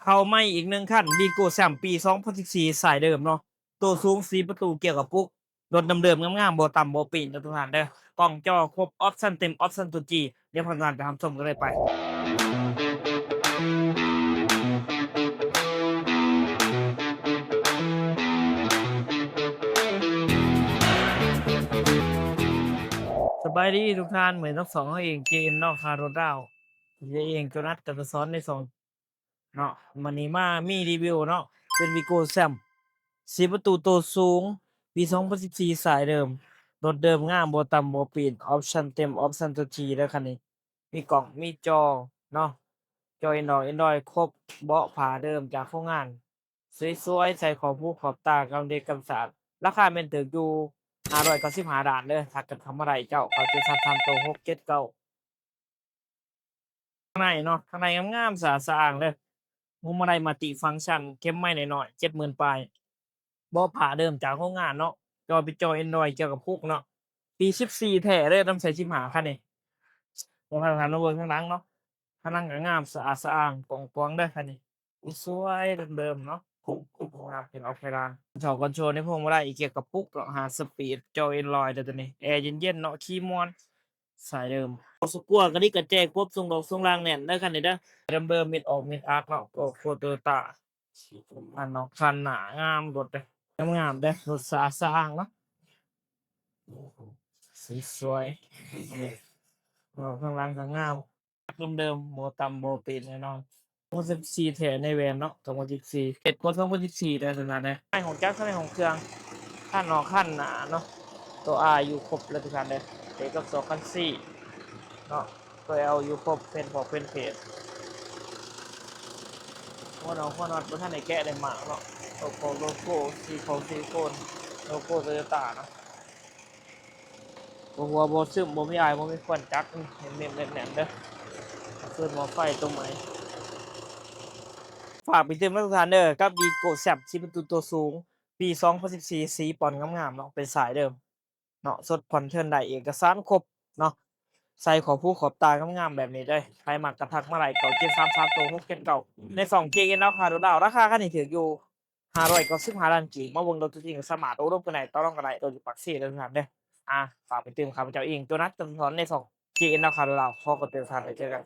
ເຂົ້າໃໝ່ອີກໜຶ່ງຄັນ ວີໂກ້ແຊມ ປີສອງພັນສິບສີ່ ສາຍເດີມເນາະ ໂຕສູງ ສີ່ປະຕູ ກຽກກະປຸກ ລົດເດີມໆງາມໆ ບໍ່ຕຳບໍ່ປີ້ນເດີທຸກທ່ານເດີ. ກ້ອງຈໍຄົບ ອອບຊັນເຕັມ ອອບຊັນຕົວຈີ ດຽວພາທຸກທ່ານໄປຮັບຊົມກັນເລີຍໄປ. ສະບາຍດີທຸກທ່ານ ເໝືອນກັບຊ່ອງເຮົາເອງ ເຈເອັນ ເນາະ ຄາໂຣດາວ ເອງ ໂຈນັດ ກັນຕະສອນ ໃນຊ່ອງ ເນາະ. ມື້ນີ້ມາມີຣີວິວເນາະ ເປັນວີໂກ້ແຊມ ສີ່ປະຕູ ໂຕສູງ ປີສອງພັນສິບສີ່ ສາຍເດີມ ລົດເດີມງາມ ບໍ່ຕຳບໍ່ປີ້ນ ອອບຊັນເຕັມ ອອບຊັນຕົວຈີເດີຄັນນີ້. ມີກ້ອງ ມີຈໍເນາະ ຈໍແອນດຣອຍ ແອນດຣອຍຄົບ ເບາະຜ້າເດີມຈາກໂຮງງານ ສວຍໆ ໃສ່ຂອບຫູຂອບຕາ ກຳເດັກກຳສາດ. ລາຄາແມ່ນຖືກຢູ່ ຫ້າຮ້ອຍເກົ້າສິບຫ້າລ້ານເດີ. ທັກກັນເຂົ້າມາໄດ້ເຈົ້າ ເກົ້າເຈັດສາມສາມ ໂຕຫົກເຈັດເກົ້າ. ທາງໃນເນາະ ທາງໃນງາມໆ ສະອາດສະອ້າງເດີ. ພວງມາໄລມັນຕິຟັງຊັນ ເຂັມໄມ້ນ້ອຍໆ ເຈັດໝື່ນປາຍ. ເບາະຜ້າເດີມຈາກໂຮງງານເນາະ. ຈໍເປັນຈໍແອນດຣອຍ ກຽກກະປຸກເນາະ ປີສິບສີ່ແທ້ເດີ ນຳໃສ່ສິບຫ້າຄັນນີ້. ພວກທ່ານມາເບິ່ງທາງຫຼັງເນາະ ທາງຫຼັງກໍງາມ ສະອາດສະອ້າງ ກວ້າງຂວາງເດີຄັນນີ້. ສວຍເດີມໆເນາະ ງາມເປັນອອກໄປລາງ. ເສົາຄອນໂຊນໃນພວງມາໄລ ກຽກກະປຸກເນາະ ຫ້າສະປີດ ຈໍແອນດຣອຍເດີໂຕນີ້. ແອເຢັນໆເນາະ ຂີ່ມ່ວນ ສາຍເດີມ. ສະກົວກະດິກກະແຈ ຄົບ ຊ່ວງດອກຊ່ວງລາງແໜ້ນເດີຄັນນີ້ເດີ. ເດີມໆ ເມັດອອກເມັດອັກເນາະ ໂຕໂຕໂຕໂຍຕ້າ. ອັນເນາະ ຄັນໜ້າງາມ ລົດເດີ ງາມໆເດີ ລົດສະອາດສະອ້າງເນາະ ສວຍໆ. ເນາະ ຂ້າງຫຼັງກໍງາມ ເດີມໆ ບໍ່ຕຳບໍ່ປີ້ນແນ່ນອນ. ສອງພັນສິບສີ່ແທ້ໃນແວ່ນເນາະ ສອງພັນສິບສີ່ ເປັນກວ່າສອງພັນສິບສີ່ແທ້ຂະໜາດໃດ. ໃນຫ້ອງຈັກ ໃນຫ້ອງເຄື່ອງ ຄັນນອກຄັນໜ້າເນາະ ໂຕ R ຢູ່ຄົບເລີຍທຸກທ່ານເດີ. ເອ ກັບສອງຄັນສີ່ເນາະ ໂຕ L ຢູ່ຄົບ ເປັນພວກເປັນເພດ. ຫົວນອກຫົວນັອດບໍ່ທັນໄດ້ແກະໄດ້ມ້າງເນາະ ໂຕໂກ ໂລໂກ້ ຊີໂຄງຊີໂຄນ ໂລໂກ້ໂຕໂຍຕ້າເນາະ. ບໍ່ຮົ່ວບໍ່ຊຶມ ບໍ່ມີອາຍ ບໍ່ມີຄວັນຈັກ ເນັ້ນໆແໜ້ນໆເດີ. ເປີດໝໍ້ໄຟຕົວໃໝ່. ຝາກໄປຕື່ມນຳທຸກທ່ານເດີ ກັບວີໂກ້ແຊມ ສີ່ປະຕູ ໂຕສູງ ປີສອງພັນສິບສີ່ ສີປ່ອນງາມໆເນາະ ເປັນສາຍເດີມເນາະ. ສົດຜ່ອນເທີນໄດ້ ເອກະສານຄົບເນາະ ໃສ່ຂອບຫູຂອບຕາງາມໆແບບນີ້ເດີ. ໃຜມັກກະທັກມາໄດ້ ເກົ້າເຈັດສາມສາມ ໂຕຫົກເຈັດເກົ້າ ໃນຊ່ອງ ເຈເອັນ ລາວ ຄາໂດລາວ. ລາຄາຄັນນີ້ຖືກຢູ່ ຫ້າຮ້ອຍເກົ້າສິບຫ້າລ້ານກີບ. ມາເບິ່ງໂຕຕົວຈິງ ສາມາດໂອ້ລົມກັນໄດ້ ຕໍ່ລອງກັນໄດ້ ໂຕຢູ່ປາກເຊເດີທ່ານເດີ. ອ່າ ຝາກໄປຕື່ມຂ້າພະເຈົ້າເອງ ໂຈນັດ ຈັນທອນ ໃນຊ່ອງ ເຈເອັນ ລາວ ຄາໂດລາວ. ຂໍກະເຕືອນທ່ານ ໄປເຈີກັນ.